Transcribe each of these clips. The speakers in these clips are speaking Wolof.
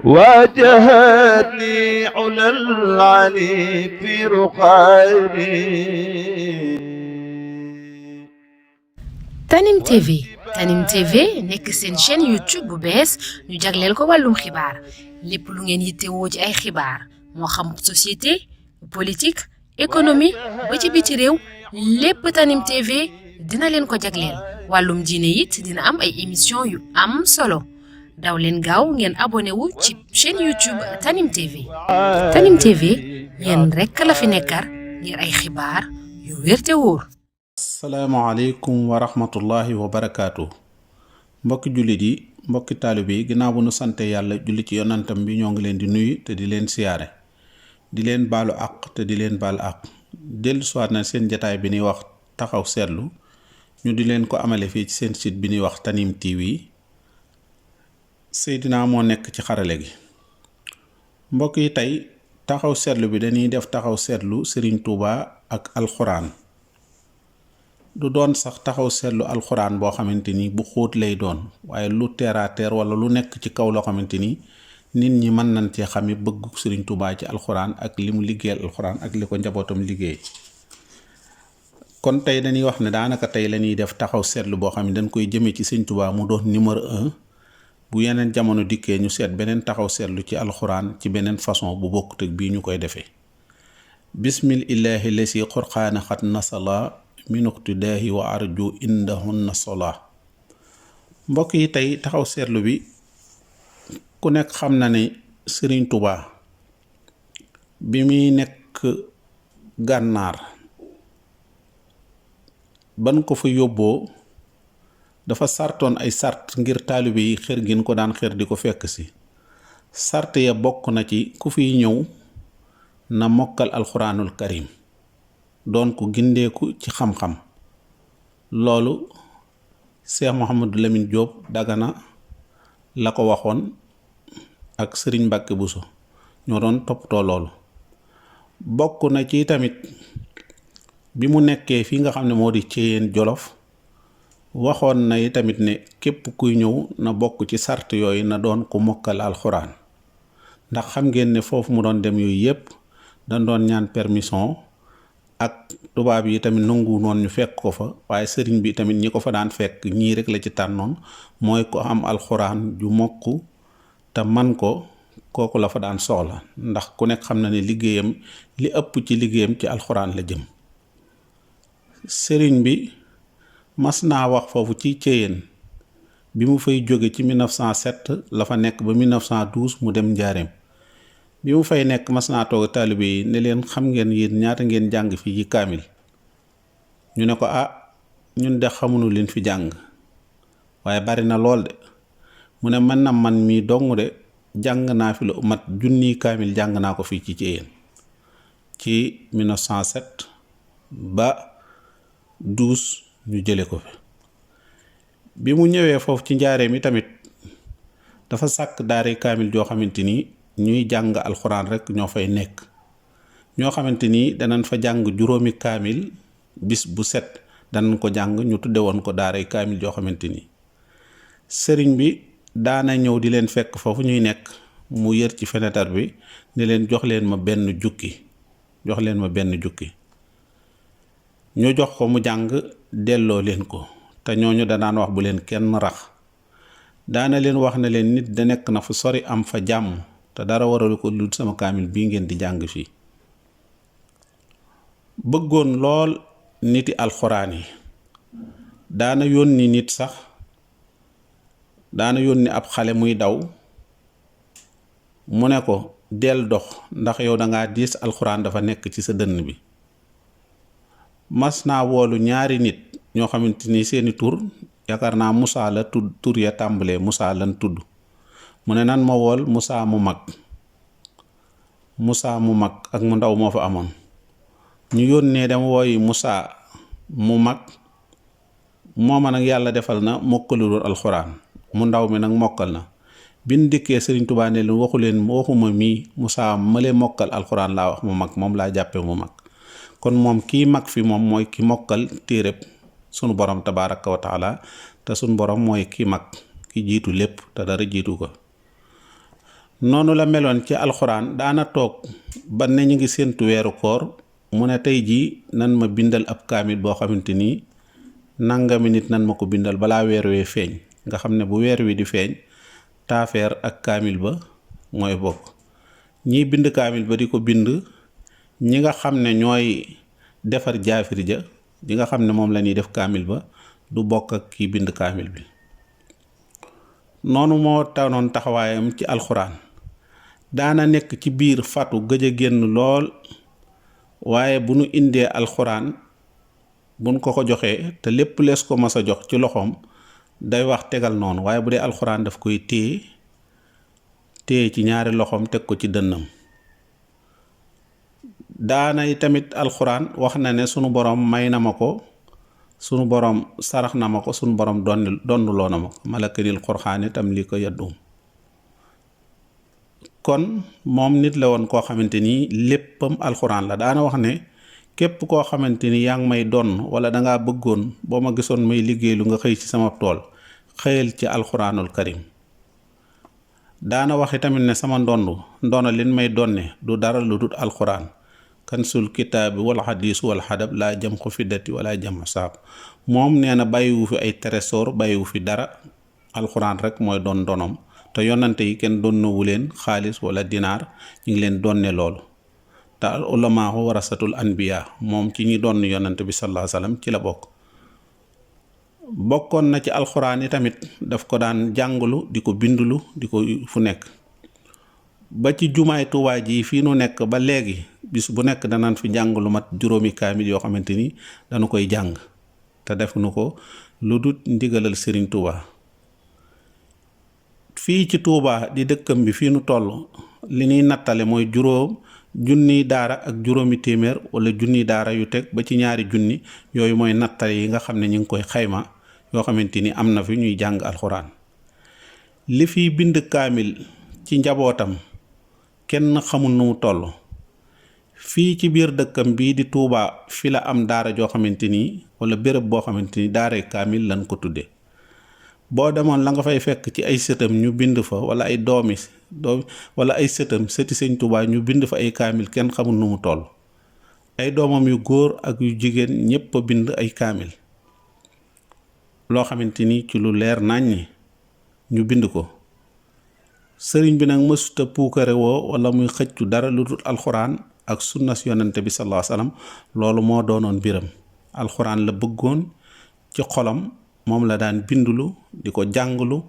واجهتني على العلي في رخائري. Tanim TV Tanim TV nekk seen chaîne YouTube bu bees ñu jagleel ko wàllum xibaar lépp lu ngeen yittewoo ci ay xibaar moo xam société politique économie ba ci biti réew lépp Tanim TV dina leen ko jagleel wàllum diine it dina am ay émission yu am solo daw leen gaaw ngeen abonné wu ci chaîne YouTube Tanim TV Tanim TV yéen rekk la fi nekkar ngir ay xibaar yu wér te wóor. asalaamaaleykum wa rahmatullahi wa barakaatu mbokki jullit yi mbokki taalibe yi ginnaaw bu nu sante yàlla julli ci yonantam bi ñoo ngi leen di nuyu te di leen siyaare di leen baalu àq te di leen baal àq dellu siwaat na seen jataay bi ñuy wax taxaw seetlu ñu di leen ko amale fii ci seen site bi ñuy wax Tanim TV Seydina moo nekk ci xarale gi. mbokk yi tey taxaw seetlu bi dañuy def taxaw seetlu Serigne Touba ak alxuraan du doon sax taxaw seetlu alxuraan boo xamante ni bu xóot lay doon waaye lu terre à terre wala lu nekk ci kaw loo xamante ni nit ñi mën nañ cee xami bëggu Serigne Touba ci alxuraan ak li mu liggéeyal alxuraan ak li ko njabootam liggéey. kon tey dañuy wax ne daanaka tey la ñuy def taxaw seetlu boo xam ne dañ koy jëmee ci Serigne Touba mu doon numéro 1 bu yeneen jamono dikkee ñu seet beneen taxaw seetlu ci alxuraan ci beneen façon bu bokkut ak bii ñu koy defee. bismillahi lasi xurqaana xat nasala minuqtidaahi wa arju indahunna sola. mbokk yi tey taxaw seetlu bi ku nekk xam na ne Serigne Touba bi muy nekk gànnaar ban ko fa yóbboo dafa sartoon ay sart ngir taalibe yi xër gin ko daan xër di ko fekk si. sart ya bokk na ci ku fiy ñëw na mokkal alxuraanul karim doon ko gindeeku ci xam-xam. loolu Cheikh Mouhamadou Lamine Diop Dagana la ko waxoon ak Serigne Mbacke Bousso ñoo doon toppatoo loolu. bokk na ci tamit bi mu nekkee fi nga xam ne moo di Ceyeen Jolof waxoon na yi tamit ne képp kuy ñëw na bokk ci sart yooyu na doon ku mokkal alxuraan ndax xam ngeen ne foofu mu doon dem yooyu yépp dañ doon ñaan permission ak tubaab yi tamit nangu noon ñu fekk ko fa waaye sëriñ bi tamit ñi ko fa daan fekk ñii rek la ci tànnoon mooy ko am alxuraan ju mokk te man ko kooku la fa daan soxla ndax ku nekk xam na ne liggéeyam li ëpp ci liggéeyam ci alxuraan la jëm. sëriñ bi mas naa wax foofu ci Ceyeen bi mu fay jóge ci 1907 la fa nekk ba 1912 mu dem Njaareem. bi mu fay nekk mas naa toog taalibe yi ne leen xam ngeen yéen ñaata ngeen jàng fii ci kaamil ñu ne ko ñun de xamuñu leen fi jàng waaye bari na lool de mu ne man na man mii dong de jàng naa fi lu mat junniy kaamil jàng naa ko fii ci Ceyeen ci 1907 ba 12 ñu jële ko fi. bi mu ñëwee foofu ci Njaareem yi tamit dafa sàkk daare kaamil joo xamante ni ñuy jàng alxuraan rek ñoo fay nekk ñoo xamante ni danañ fa jàng juróomi kaamil bis bu set danañ ko jàng ñu tudde woon ko daaray kaamil joo xamante ni sëriñ bi daana ñëw di leen fekk foofu ñuy nekk mu yër ci fenêtre bi ne leen jox leen ma benn jukki ñu jox ko mu jàng delloo leen ko te ñooñu danaan wax bu leen kenn rax daana leen wax ne leen nit da nekk na fu sori am fa jàmm te dara waralu ko lu sama kaamil bii ngeen di jàng fii. bëggoon lool niti alxuraan yi daana yónni nit sax daana yónni ab xale muy daw mu ne ko del dox ndax yow dangaa diis alxuraan dafa nekk ci sa dënn bi. mas naa woolu ñaari nit ñoo xamante ni seeni tur yaakaar naa Moussa la tur ya tàmbalee Moussa lan tudd mu ne nan ma wool Moussa mu mag ak mu ndaw moo fa amoon ñu yónnee dem wooyi Moussa mu mag mooma nag yàlla defal na mokkalul alxuraan mu ndaw mi nag mokkal na. bin dikkee Serigne Touba ne leen waxuma mii Moussa ma lee mokkal alxuraan laa wax mu mag moom laa jàppe mu mag kon moom kii mag fi moom mooy ki mokkal téereb sunu borom tabaraka wa taala te sunu borom mooy ki mag ki jiitu lépp te dara jiitu ko. noonu la meloon ci alxuraan. daana toog ba ne ñu ngi séentu weeru koor mu ne tey jii nan ma bindal ab kaamil boo xamante ni nangami nit nan ma ko bindal balaa weer wee feeñ. nga xam ne bu weer wi di feeñ taafeer ak kaamil ba mooy bokk. ñiy bind kaamil ba di ko bind ñi nga xam ne ñooy defar jaafir ja ñi nga xam ne moom la ñuy def kaamil ba du bokk ak kii bind kaamil bi. noonu moo tanoon taxawaayam ci alxuraan. daana nekk ci biir fatu gëj a génn lool waaye bu nu indee alxuraan buñ ko joxee te lépp lees ko mas a jox ci loxoom day wax tegal noonu, waaye bu dee alxuraan daf koy téye ci ñaari loxoom teg ko ci dënnam. daana yi tamit alxuraan wax na ne sunu borom may na ma ko, sunu borom sarax na ma ko, sunu borom donduloo na ma ko. malakanil xurxaani tam li ko yaddum. kon moom nit la woon koo xamante ni léppam alxuraan la. daana wax ne képp koo xamante ni yaa ngi may donn wala dangaa bëggoon boo ma gisoon may liggéey lu nga xëy ci sama tool xëyal ci alxuraanul karim. daana wax tamit ne sama ndono lin may donne du dara lu dul alxuraan. kansul kitaabi wal xadiis wal xadab laa jam ko fiddati wala jam saab. moom nee na bàyyiwu fi ay trésor, bàyyiwu fi dara. alxuraan rek mooy doon donom. te yonante yi kenn donnewu leen xaalis wala dinaar, ñu ngi leen donne loolu. te al ulamaahu warasatul anbiya, moom ci ñi doon yonante bi sallallahu alayhi wasallam ci la bokk. bokkoon na ci alxuraan yi tamit daf ko daan jàngalu di ko bindulu di ko fu nekk. ba ci jumaay Tuubaa ji fii nu nekk ba léegi bis bu nekk danaan fi jàng lu mat juróomi kaamil yoo xamante ni dañu koy jàng te def nu ko lu dul ndigalal Sëriñ Tuubaa. fii ci Tuubaa di dëkkam bi fii nu toll li ñuy nattale mooy junniy daara ak juróomi téeméer wala junniy daara yu teg ba ci ñaari junni. yooyu mooy nattale yi nga xam ne ñu ngi koy xayma yoo xamante ni am na fi ñuy jàng alxuraan. li fiy bind kaamil ci njabootam kenn xamul nu mu toll. fii ci biir dëkkam bii di Tuubaa fi la am daara joo xamante ni wala béréb boo xamante ni daara kaamil lañ ko tudde. boo demoon la nga fay fekk ci ay sëtam ñu bind fa wala ay doom wala ay sëti Sëñ Tuubaa ñu bind fa ay kaamil kenn xamul nu mu toll. ay doomam yu góor ak yu jigéen ñépp a bind ay kaamil loo xamante ni ci lu leer naññi ñu bind ko. sëriñ bi nag mësuta puukare woo wala muy xëccu dara lu dul alxuraan ak sunnas yonante bi sallallahu alayhi wasallam. loolu moo doonoon mbiram. alxuraan la bëggoon ci xolam, moom la daan bindulu di ko jàngulu.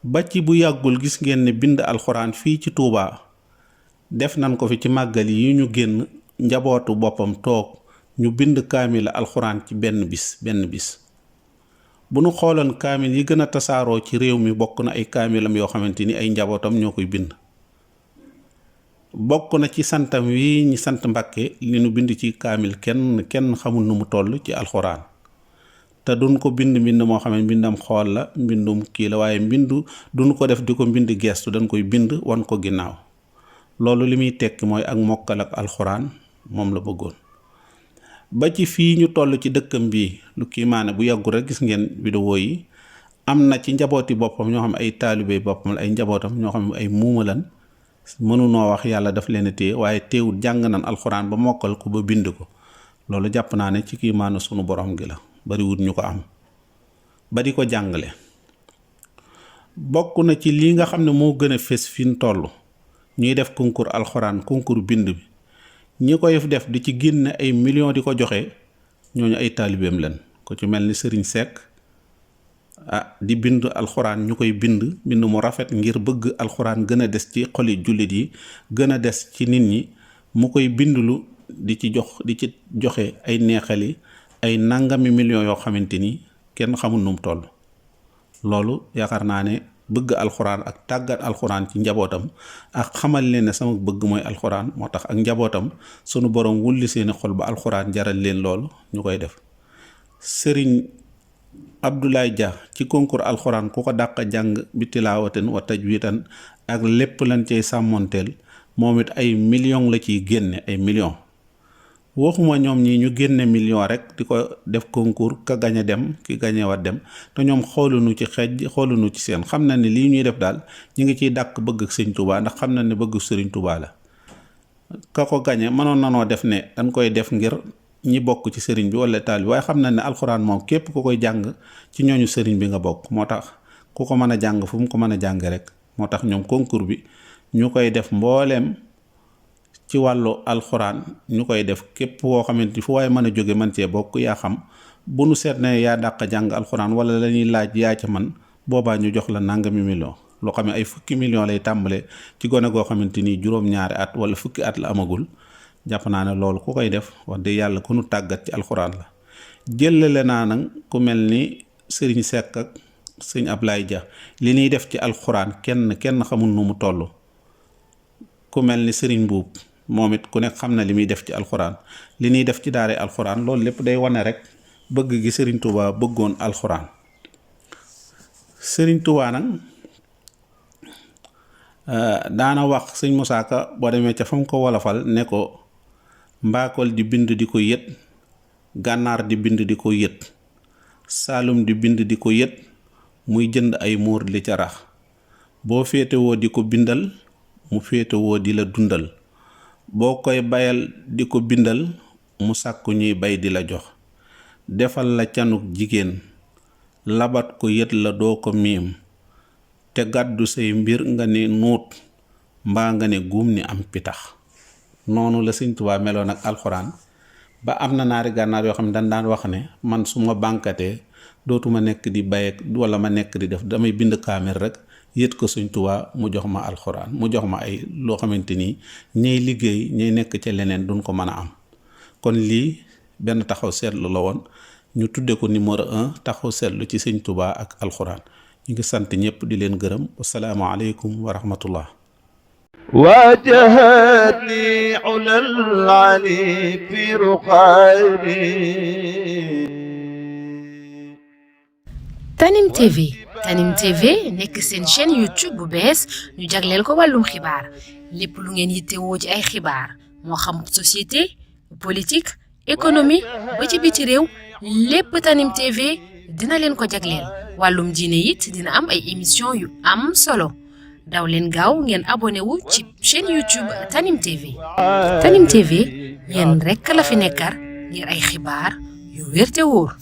ba ci bu yàggul gis ngeen ne bind alxuraan fii ci Tuubaa def nañ ko fi ci màggal yi ñu génn. njabootu boppam toog ñu bind kaamil alxuraan ci benn bis. bu nu xooloon kaamil yi gën a tasaaroo ci réew mi bokk na ay kaamilam yoo xamante ni ay njabootam ñoo koy bind. bokk na ci santam wi ñi sant Mbàkke li nu bind ci kaamil kenn xamul nu mu toll ci alxuraan. te duñ ko bind moo xam ne mbindam xool la, mbindum kii la, waaye duñ ko def di ko mbind gestu, dañ koy bind wan ko ginnaaw. loolu li muy tekki mooy ak mokkal ak alxuraan moom la bëggoon. ba ci fii ñu toll ci dëkkam bii lu kiimaane bu yàggul rek gis ngeen vidéo yi am na ci njabooti boppam ñoo xam ay taalibe boppam ay njabootam ñoo xam ay muumalan mënunoo wax yàlla daf leen a téye waaye teewul jàng nan alxuraan ba mokkal ko ba bind ko. loolu jàpp naa ne ci kiimaane sunu borom gi la, bariwut ñu ko am ba di ko jàngale. bokk na ci lii nga xam ne moo gën a fés fi ñu toll ñuy def concours alxuraan, concours bind bi. ñi koy def di ci génne ay millions di ko joxe ñooñu ay taalibeem leen ko ci mel ni Sëriñ Seck di bind alxuraan ñu koy bind mu rafet ngir bëgg alxuraan gën a des ci xoli jullit yi, gën a des ci nit ñi. mu koy bindulu di ci joxe ay neexali ay nangami millions yoo xamante ni kenn xamul nu mu toll. loolu yaakaar naa ne bëgg alxuraan ak tàggat alxuraan ci njabootam ak xamal leen ne sama bëgg mooy alxuraan moo tax ak njabootam sunu borom wulli seeni xol ba alxuraan jaral leen loolu ñu koy def. Sëriñ Abdoulaye Dia ci concours alxuraan ku ko dàq jàng bi tilaawaten wa tajwidan ak lépp lañ cay sàmmonteel moom it ay millions la ciy génne ay millions. waxuma ñoom ñi ñu génne million rek di ko def concours ka gañe dem ki gañe wa dem te ñoom xooluñu ci xej xooluñu ci seen xam na ne lii ñuy def daal ñu ngi ciy dàq bëgg sëñ Touba ndax xam na ne bëgg sëriñ Touba la ka ko gañe mënoon nanoo def ne dañ koy def ngir ñi bokk ci sëriñ bi wala taal bi waaye xam na ne alxuraan moom képp ku koy jàng ci ñooñu sëriñ bi nga bokk moo tax ku ko mën a jàng fu mu ko mën a jàng rek moo tax ñoom concours bi ñu koy def mbooleem ci wàllu alxuraan ñu koy def képp koo xamante ni fu waaye mën a jóge mën cee bokk yaa xam bu nu seet ne yaa dàq jàng alxuraan wala la ñuy laaj yaa ca man boobaa ñu jox la nangami million loo xam ne ay fukki million lay tàmbale ci gone goo xamante ni juróom-ñaari at wala fukki at la amagul jàpp naa ne loolu ku koy def wax dëgg yàlla ku nu tàggat ci alxuraan la jëlale naa nag ku mel ni sëriñ Seck ak sëñ Ablaye Dia li ñuy def ci alxuraan kenn xamul nu mu toll ku mel ni sëriñ Mbuub moom it ku nekk xam na li muy def ci alxuraan li ñuy def ci daare alxuraan loolu lépp day wane rek bëgg gi sëriñ Touba bëggoon alxuraan sëriñ Touba nag daana wax sëñ Moussa Ka boo demee ca fa mu ko wolofal ne ko mbaakol di bind di ko yët gànnaar di bind di ko yët saalum di bind di ko yët muy jënd ay muur li ca rax boo féetewoo di ko bindal mu féetewoo di la dundal boo koy bayal di ko bindal mu sàkku ñuy bay di la jox defal la canuk jigéen labat ko yët la doo ko miim te gàddu say mbir nga ne nuut mbaa nga ne guum ni am pitax noonu la Sëñ Tuubaa meloon ak alxuraan ba am na naari gànnaar yoo xam ne dañ daan wax ne man su ma bànkatee dootuma nekk di baye wala ma nekk di def damay bind kaamil rek yët ko Sëñ Tuubaa mu jox ma alxuraan mu jox ma ay loo xamante ni ñay liggéey ñay nekk ca leneen duñ ko mën a am kon lii benn taxaw seetlu la woon ñu tudde ko numéro 1 taxaw seetlu ci Sëñ Tuubaa ak alxuraan ñu ngi sant ñëpp di leen gërëm wassalaamu aleykum wa rahmatullah واجهتني علا العلي في رقائي Tanim TV nekk seen chaîne YouTube bu bees ñu jagleel ko wàllum xibaar lépp lu ngeen yittewoo ci ay xibaar moo xam société politique économie ba ci biti réew lépp Tanim TV dina leen ko jagleel wàllum diine it dina am ay émission yu am solo daw leen gaaw ngeen abonné wu ci chaîne YouTube Tanim TV Tanim TV yéen rekk la fi nekkar ngir ay xibaar yu wér te wóor